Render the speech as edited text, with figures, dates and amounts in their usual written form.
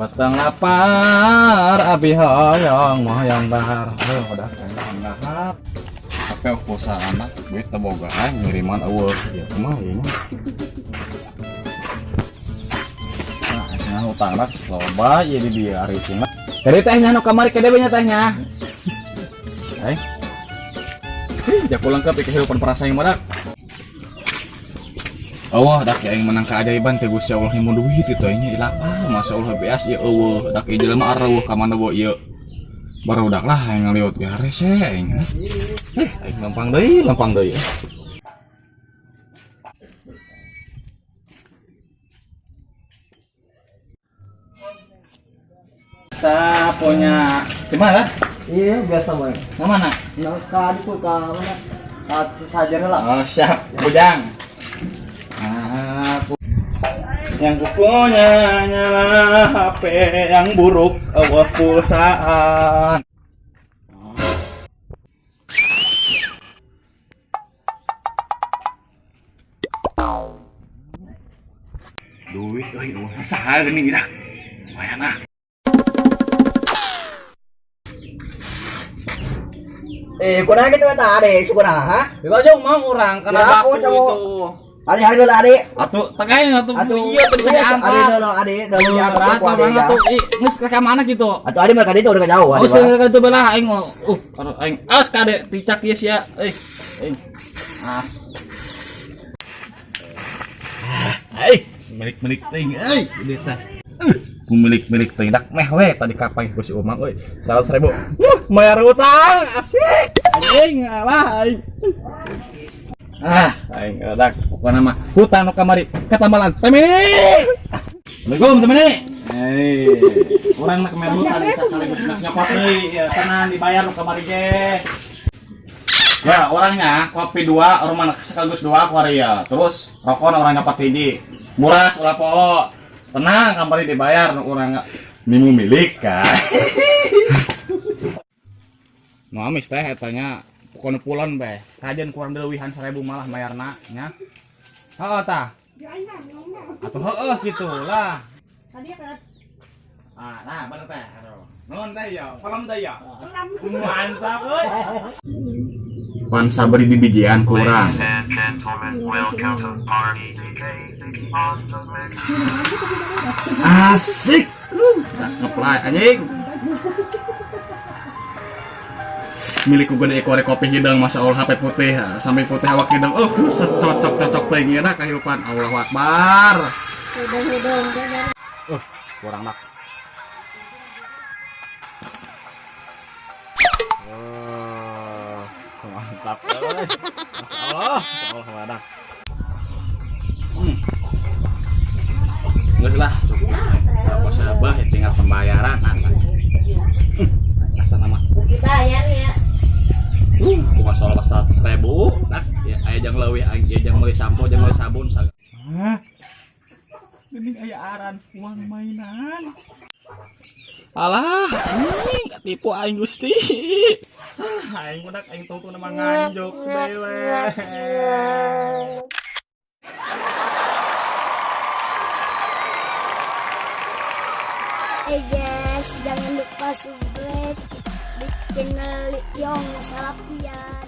Batang lapar abi hoyong moyong dahar. Ayo udah dahar. Tapi pulsa anak duit teu boga ngiriman eueuh ieu kumaha ieu nya. Nah, cenah hutangna loba ieu di dieu ari sina. Jadi teh nya nu kamari kede nya teh nya. Eh. Hih, jago lengkap kehidupan perasaan yang madak. Allah dak aing menang keajaiban teh Gusti Allah nyimun duit itu nya lapar Masya Allah beas ieu eueuh dak ieu jelema areueuh ka mana bawa ieu. Barudak lah aing ngaliwat ge rese aing. Aing lempang deui, lempang deui. Kita punya gimana? Iya, biasa boy. Ke mana? Nah, ke adikku ke mana? Ke Sajar lah. Oh, siap, Bujang. Aku yang kupunya hanyalah HP yang buruk, eueuh pulsaan. Duit euy, saha geuning dah. Lumayan ah. Kurang gitu kata ade, syukur ha? Itu mau orang karena Ya, aku baku coba. itu. Ade hari dulu ade. Atuh tegain atuh Atuh iya tadi bisa Ade diangkat. dulu ade, dulu diangkat Berat ku ade banget ya. tuh. Ih, geus ke mana gitu? Atuh ade mereka itu udah jauh Oh, ade. sih itu belah aing mau. Aduh aing. Awas kade ticak ieu sia. Eh, aing. Ah. Ah, aing milik-milik teuing euy, ieu teh. Milik-milik teuing dak meh we tadi kapai ku si Umang euy. 100.000. Bayar utang asik. Anjing alah aing. Ah, aing dak pokona mah hutang nu kamari katambalan teh mini. Assalamualaikum teh mini. Hei, urang nak main hutang sakaligus geus nyokot deui, ya tenang dibayar nu kamari ge. Ya, orangnya kopi 2, orang mana sekaligus 2 aku hari ya. Terus rokok orang nyopot hiji. Murah ulah poho. Tenang kamari dibayar nu urang mimu milik kan. Nu amis teh etanya pokona pulon beh. Kajian kurang leuwihan 1000 malah mayarna nya. Heeh tah. Atuh heueuh kitu lah. Ah, nah bener teh. Aduh. Nuhun teh ya, kolam teh ya. Mantap euy. Pan sabari di bijian kurang. Ladies and gentlemen, welcome to Party DK on the mix. Asik. Ngeplay anjing. Milik gede ekor kopi hidang masa Allah HP putih sampai putih awak hidang. Oh, secocok-cocok teh ngira kehidupan. Allahu Akbar. Kurang nak. Oh, mantap euy. Allah, Allah wadah. Geus lah, cukup. Apa sabah ya tinggal pembayaran nah. Asa nama. Mesti bayar ya. Kumaha soal 100.000. Nah, ya aya jang leuwih aya jang meuli sampo, jang meuli sabun saga. Hah? Geuning aya aran uang mainan. Alah, anjing katipu aing Gusti. Ah, aing budak aing tungtungna mah nganjuk deui we. Hey guys, jangan lupa subscribe di channel Yong Salapia.